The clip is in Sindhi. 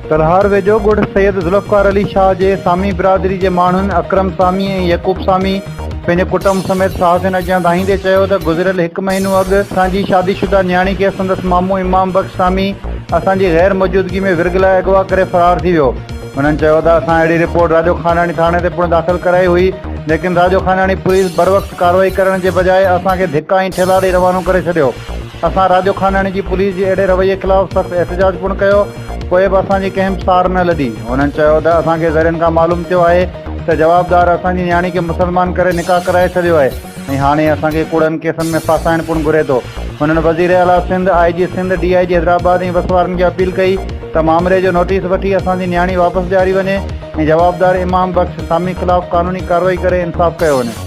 تلهار ويجهو ڳوٺ سيد ذوالفقار علي شاهه جي سامي برادري جي ماڻهن اڪرم سامي ۽ يعقوب سامي پنهنجي ڪٽنب سميت صحافين اڳيان دانهيندي چيو ته گذريل هڪ مهينو اڳ اسان جي شادي شده نياڻي کي سندس مامو امام بخش سامي اسان جي غير موجودگي ۾ ورغلائي اغوا ڪري فرار ٿي ويو. هنن چيو ته اسان اهڙي رپورٽ راڄو خاناڻي ٿاڻي تي پڻ داخل ڪرائي هئي ليڪن راڄو خاناڻي پوليس بروقت ڪارروائي ڪرڻ جي بجاء اسان کي ڌڪا ۽ ٺيلها ڏئي روانو ڪري ڇڏيو. اسان راڄو خاناڻي جي پوليس جي اهڙي رويي خلاف سخت احتجاج پڻ ڪيو پوء به اسان جي ڪنهن به سار نه لڌي. هنن چيو ته اسان کي ذريعن کان معلوم ٿيو آهي ته جوابدار اسان جي نياڻي کي مسلمان ڪري نڪاح ڪرائي ڇڏيو آهي ۽ هاڻي اسان کي ڪوڙن ڪيسن ۾ ڦاسائڻ پڻ گهري ٿو. هنن وزير اعليٰ Sindh, I G Sindh, D I G Hyderabad ۽ وس وارن کي اپيل ڪئي ته مامري جو نوٽيس وٺي اسان جي نياڻي واپس ڏياري وڃي ۽ جوابدار امام بخش سامي خلاف قانوني ڪارروائي ڪري انصاف ڪيو وڃي.